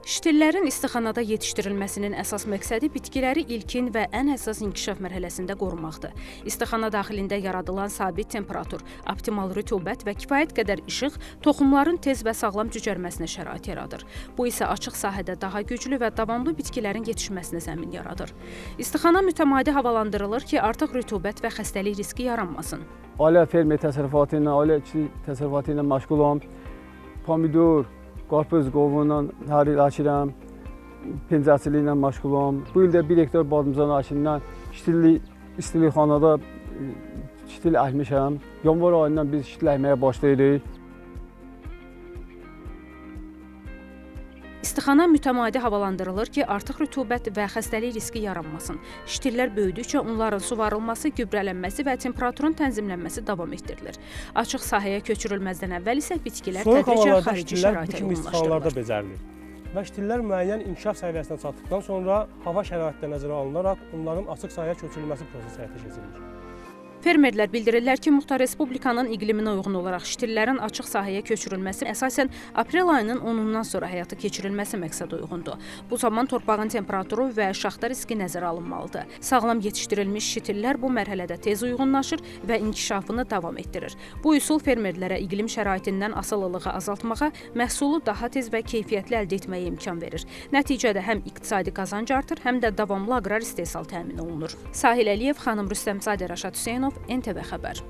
Şitillərin istixanada yetişdirilməsinin əsas məqsədi bitkiləri ilkin və ən həssas inkişaf mərhələsində qorumaqdır. İstixana daxilində yaradılan sabit temperatur, optimal rütubət və kifayət qədər işıq toxumların tez və sağlam cücərməsinə şərait yaradır. Bu isə açıq sahədə daha güclü və davamlı bitkilərin yetişməsinə zəmin yaradır. İstixana mütəmadi havalandırılır ki, artıq rütubət və xəstəlik riski yaranmasın. Ailə fermer təsərrüfatı ilə, ailə işçi təsərrüfatı ilə məşğulam. Pomidor, qarpız qovunla hər il əkirəm, pencəçiliklə məşğulam. Bu il də 1 hektar badımcan əkindən istilikxanada şitil əkmişəm. Yanvar ayından biz şitil əkməyə başlayırıq. İstixana mütəmadi havalandırılır ki, artıq rütubət və xəstəlik riski yaranmasın. Şitillər böyüdükcə onların suvarılması, gübrələnməsi və temperaturun tənzimlənməsi davam etdirilir. Açıq sahəyə köçürülməzdən əvvəl isə bitkilər Soyuq tədricən havalarda xarici şitillər bu şəraitə kimi istixanalarda uyğunlaşdırılır. becərilir. Və şitillər müəyyən inkişaf səviyyəsinə çatdıqdan sonra hava şəraiti də nəzərə alınaraq onların açıq sahəyə köçürülməsi prosesi həyata keçirilir. Fermerlər bildirirlər ki, Muxtar Respublikanın iqliminə uyğun olaraq şitillərin açıq sahəyə köçürülməsi əsasən aprel ayının 10-undan sonra həyata keçirilməsi məqsədə uyğundur. Bu zaman torpağın temperaturu və şaxta riski nəzərə alınmalıdır. Sağlam yetişdirilmiş şitillər bu mərhələdə tez uyğunlaşır və inkişafını davam etdirir. Bu üsul fermerlərə iqlim şəraitindən asılılığı azaltmağa, məhsulu daha tez və keyfiyyətli əldə etməyə imkan verir. Nəticədə həm iqtisadi qazanc artır, həm də davamlı aqrar istehsal təmin olunur. Sahil Əliyev, Xanım Rüstəmzadə, Rəşad Hüseynov, NTV Xəbər.